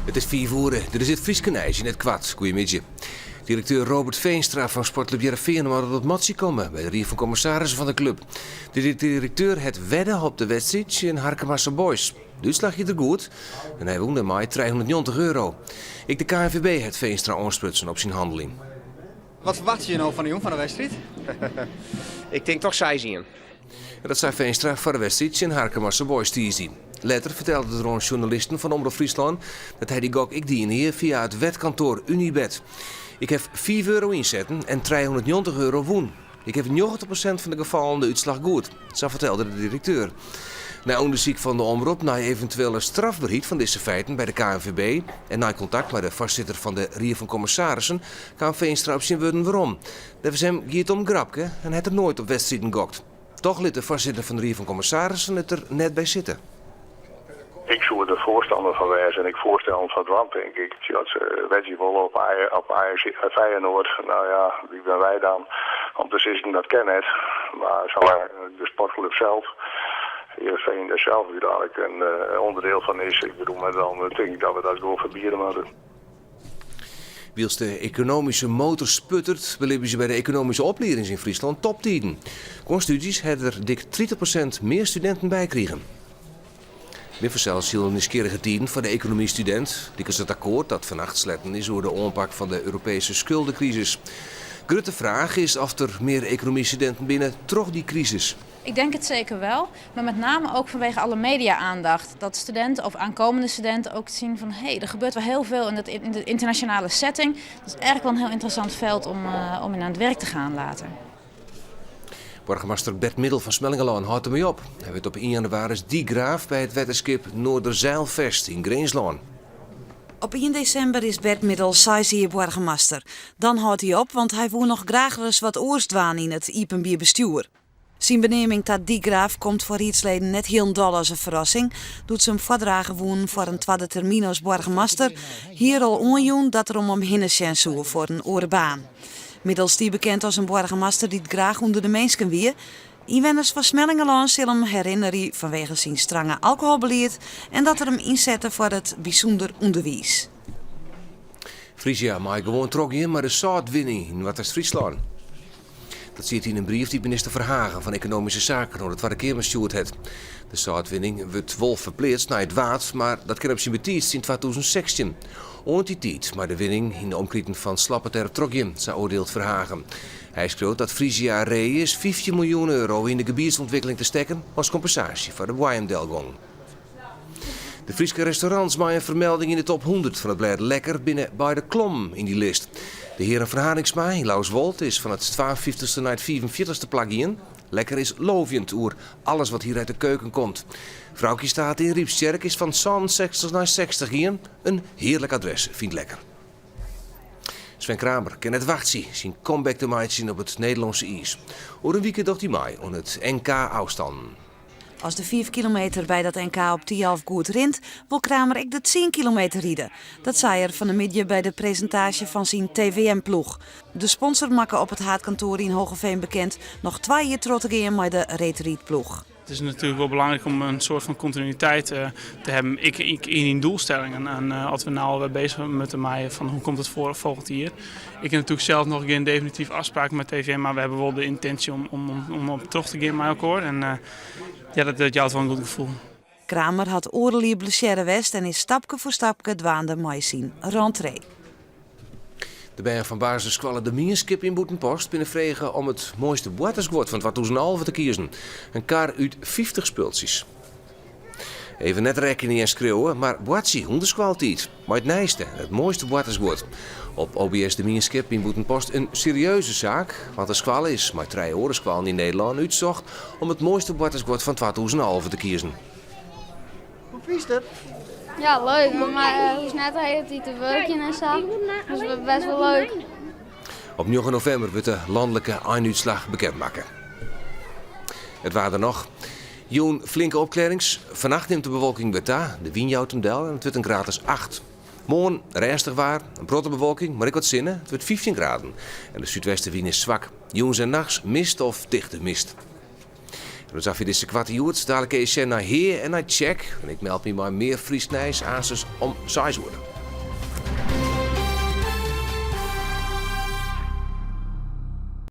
It is fiif oere, dit is it Fryske nijs yn it koart. Goeiemiddei. Direkteur Robert Veenstra fan Sportklup Hearrenfean moat op it matsje komme by de Rie fan Kommissarissen fan de klup. De direkteur hat wedde op de wedstriid tsjin Harkemase Boys. De útslach hie er goed en hy wûn dêrmei 390 euro. Ek de KNVB hat Veenstra oansprutsen op syn hanneling. Wat ferwachtsje je no fan de jûn fan de wedstriid? Ik tink toch seis-ien. Dat sei Veenstra foar de wedstriid tsjin Harkemase Boys tiisdei. Letter fertelde er oan sjoernalisten fan Omrop Fryslân dat hy dy gok ek dien hie fia it wedkantoar Unibet. Ik haw fiif euro ynsetten en 390 euro wûn. Ik haw 90% fan de gefallen de útslach goed, sa fertelde de direkteur. Nei ûndersyk fan de Omrop nei eventuele strafberheid fan dizze feiten by de KNVB en nei kontakt mei de foarsitter fan de Rie fan Kommissarissen kaam Veenstra op syn wurden werom. Neffens him gie it om grapke en hat er noait op wedstriden gokt. Toch lit de foarsitter fan de Rie fan Kommissarissen it der net by sitte. Ik soe der foarstanner fan wêze en ek foarstellen fan dwaan, tink ik. As se wedzje wolle op op Feyenoord, no ja, wie binne wy dan om te sizzen dat kin net. Mar salang't de sportklup sels, Hearrenfean dêr sels úteinlik in ûnderdiel fan is, ik bedoel, mar dan tink ik dat we dat gewoan ferbiede moatte. Wylst de ekonomyske motor sputteret, belibje se by de ekonomyske opliedings yn Fryslân toptiden. Guon stúdzjes hawwe der dik 30% mear studinten by krigen. Binne fansels hiel nijsgjirrige tiden foar de ekonomystudint, lykas it akkoart dat fannacht sletten is oer de oanpak fan de Europeeske skuldekrisis. Grutte fraach is oft der mear ekonomystudinten binne troch dy krisis. Ik denk het zeker wel, maar met name ook vanwege alle media-aandacht. Dat studenten of aankomende studenten ook zien van hé, hey, er gebeurt wel heel veel in, het, in de internationale setting. Dat is eigenlijk wel een heel interessant veld om, uh, om in aan het werk te gaan later. Boargemaster Bert Middel fan Smellingerlân hâldt dermei op. Hy wurdt op 1 jannewaris dykgraaf by it wetterskip Noorderzijlvest yn Grinslân. Op ien desimber is Bert Middel seis jier boargemaster. Dan hâldt hy op, want hy woe noch graach ris wat oars dwaan yn it iepenbier bestjoer. Syn beneaming ta dykgraaf komt foar riedsleden net hielendal as in ferrassing. Doe't se him foardrage woenen foar in twadde termyn as boargemaster, hie er al oanjûn dat er om him hinne sjen soe foar in oare baan. Middel stie bekend as in boargemaster dy't graach ûnder de minsken wie. Ynwenners fan Smellingerlân sille him herinnerje fanwege syn strange alkoholbelied en dat er him ynsette foar it bysûnder ûnderwiis. Frisia mei gewoan trochgean mei de sâltwinning yn Noardeast-Fryslân. Dat stiet yn in brief dy't minister Verhagen fan Ekonomyske Saken oan de Twadde Keamer stjoerd hat. De sâltwinning wurdt wol ferpleatst nei it Waad, mar dat kin op syn betiidst yn 2016. Oant dy tiid mei de winning yn de omkriten fan Slappeterp trochgean, sa oardielt Verhagen. Hy skriuwt dat Frisia ree is 15 miljoen euro yn de gebietsûntwikkeling te stekken as kompensaasje foar de boaiemdelgong. De Fryske restaurants mei in fermelding yn de top 100 fan it blêd Lekker binne beide klommen yn dy list. De Heeren van Harinxma yn Lauswolt is fan it 52ste nei it 45ste plak gien. Lekker is loovjend oer alles wat hier uit de keuken komt. Froukje State yn Ryptsjerk is fan 67 nei 60 gien. In hearlik adres, fynt Lekker. Sven Kramer kin net wachtsje syn comeback te meitsjen op it Nederlânske iis. Oer in wike docht hy mei oan it NK ôfstannen. As de fiif kilometer by dat NK op Thialf goed rint, wol Kramer ek de tsien kilometer ride. Dat sei er fan 'e middei by de presintaasje fan syn TVM-ploech. De sponsor makke op it haadkantoar yn Hoogeveen bekend noch twa jier troch te gean mei de reedrydploech. Het is natuurlijk wel belangrijk om een soort van continuïteit te hebben, ek yn dyn doelstellingen. En as we nou alwer bezig moatte mei fan hoe komt it foar folgjend jier. Ik ha natuerlik sels noch gjin definitive afspraak mei TVM, mar we hawwe wol de yntinsje om, om, om, om troch te gean mei elkoar. En uh, ja, dat, dat jout wol in goed gefoel. Kramer hat oardel jier blessearre west en is stapke foar stapke dwaande mei syn rentree. De bern fan basisskoalle De Mienskip yn Bûtenpost binne frege om it moaiste boartersguod fan 2011 te kiezen. In kar út 50 spultsjes. Even net rekkenje en skriuwe, mar boartsje ûnder skoaltiid. Mei it nijste en it moaiste boartersguod. Op OBS De Mienskip yn Bûtenpost in serieuze saak, want de skoalle is mei trije oare skoallen yn Nederlân útsocht om it moaiste boartersguod fan 2011 te kiezen. Hoe fynst it? Ja, leuk. Mar hoechst net de hiele tiid te wurkjen en sa. Dus best wol leuk. Op njoggen novimber wurdt de lanlike einútslach bekend makke. It waar der noch. Jûn flinke opklearrings. Fannacht nimt de bewolking wer ta. De wyn jout him del en it wurdt in graad as acht. Moarn rêstich waar, in protte bewolking, mar ek wat sinne. It wurdt 15 graden en de súdwestewyn is swak. Jûns en nachts mist of tichte mist. En dat is foar dizze koarte Hjoed. Dalik kinne je sjen nei Hea en nei Tsjek. En ik meld my mei mear Frysk nijs aansens om seis oere.